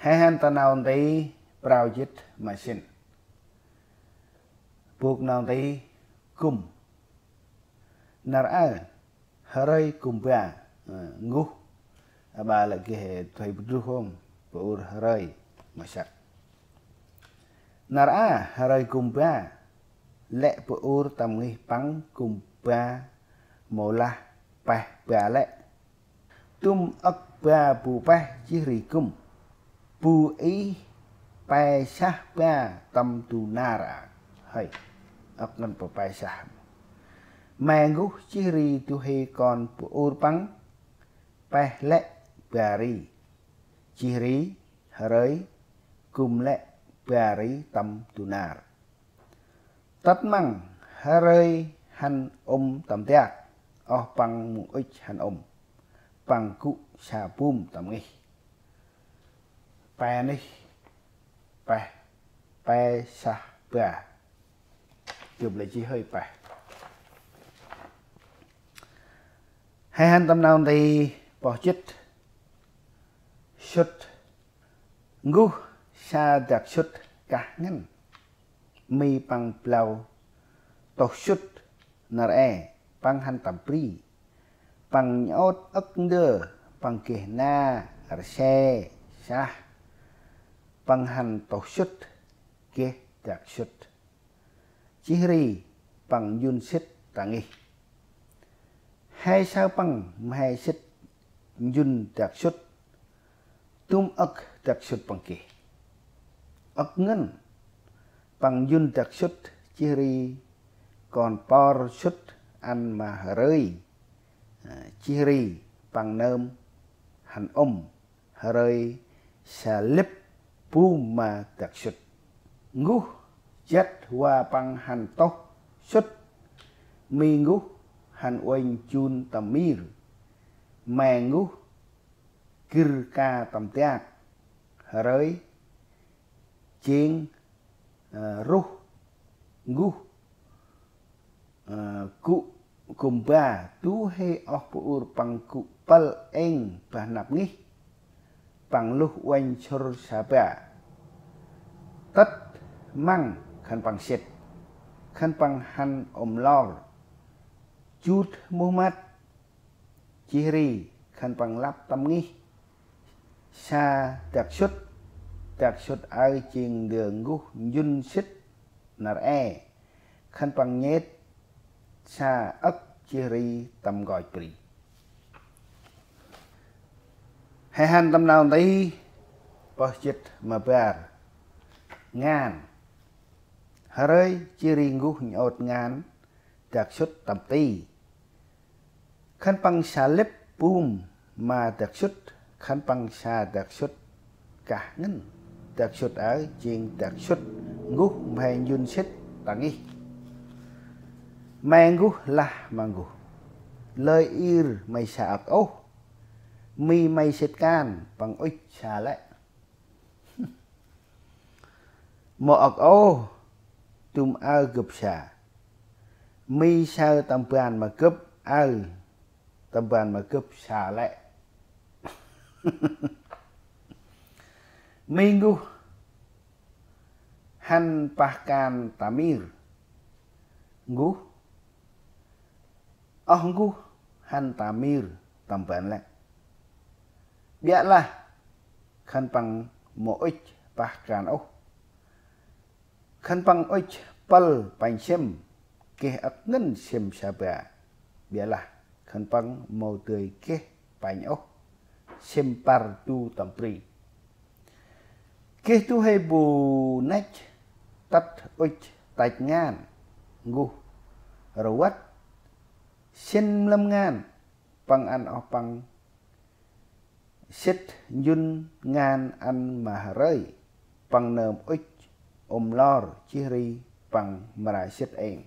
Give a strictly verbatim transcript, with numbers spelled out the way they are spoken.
He hăn ta nau nti prao jĭt ma sĭn. Bôk nau nti gŭm. Nar aơ, Hơrơi gŭm ba, ơ, N'guh. Aƀaơ lĕ geh thoi bu druh hôm, bu ur Hơrơi ma săk. Nar aơ, Hơrơi gŭm ba, lĕ bu ur tâm ngih păng gŭm ba mâu lah peh ba lĕ. Dŭm âk ba bu peh jêh ri gŭm. Bu ih pe sah ba tâm du nar a. Hơi, âk ngăn bu pe sah. Me N'guh jêh ri du huê kon bu ur păng peh lĕ ba ri. Jêh ri Hơrơi gŭm lĕ ba ri tâm du nar. Tât măng Hơrơi hăn ŭm tâm dak, oh păng mâu ŭch hăn ŭm. Păng gŭ sa bum tâm ngih. Pe nih, peh, pe sah ba. Gâp lĕ jêh hơi peh. He hăn tâm nau nti pơh jĭt. Sŭt. N'guh sa dak sŭt kah ngăn. Mi păng blau toh sŭt nar e, păng hăn tâm bri. Păng nhôt âk ndơ, păng geh na, rse, sah. Păng hăn toh sŭt, geh dak sŭt. Jêh ri păng njŭn sĭt ta ngih. He saơ păng mhe sĭt njŭn dak sŭt. Dŭm âk dak sŭt păng geh. Âk ngăn. Păng njŭn dak sŭt jêh ri kon por sŭt ăn ma Hơrơi. Ơ, jêh ri păng nơm hăn ŭm. Hơrơi sa lĕp bum ma dak sŭt. N'guh jăt wa păng hăn toh sŭt. Mi N'guh hăn uănh jun tâm mir. Me N'guh gĭr ka tâm dak. Hơrơi jêng, ơ, ruh N'guh, ơ, gŭ gŭm ba, du huê oh bu ur păng gŭ pâl êng bah năp ngih. Păng luh uănh sŭr sa ba. Tât măng khân păng sĭt. Khân păng hăn ŭm lor. Jut muh măt. Jêh ri khân păng lăp tâm ngih. Sa dak sŭt, dak sŭt aơ jêng ndơ N'guh njŭn sĭt nar e. Khân păng nhêt sa âk jêh ri tâm nkoch bri. He hăn tâm nau nti pơh jĭt ma bar. Ngan. Hơrơi jêh ri N'guh nhôt ngan dak sŭt tâm ti. Khân păng sa lĕp bum ma dak sŭt, khân păng sa dak sŭt kah ngăn. Dak sŭt aơ jêng dak sŭt N'guh mhe njŭn sĭt ta ngih. Me N'guh lah ma N'guh: Lơi ir may sa âk ôh. Mi may sĭt kan, păng ŭch sa lĕ. Mâu âk ôh, dŭm aơ gâp sa. Mi saơ tâm ban ma gâp, aơ tâm ban ma gâp sa lĕ. Mi N'guh hăn pah kan ta mir. N'guh Oh N'guh hăn ta mir tâm ban lĕ. Biă lah, khân păng mâu ŭch pah kan ôh. Khân păng ŭch pâl panh sĭm, geh âk ngăn sĭm sa ba. Biă lah, khân păng mâu dơi geh panh ôh. Sĭm păr du tâm bri. Geh du huê bu năch tât ŭch tăch ngan. N'guh rvăt sĭn mlâm ngan, păng ăn oh păng sĭt njŭn ngan ăn ma Hơrơi. Păng nơm ŭch ŭm lor jêh ri păng mra sĭt êng.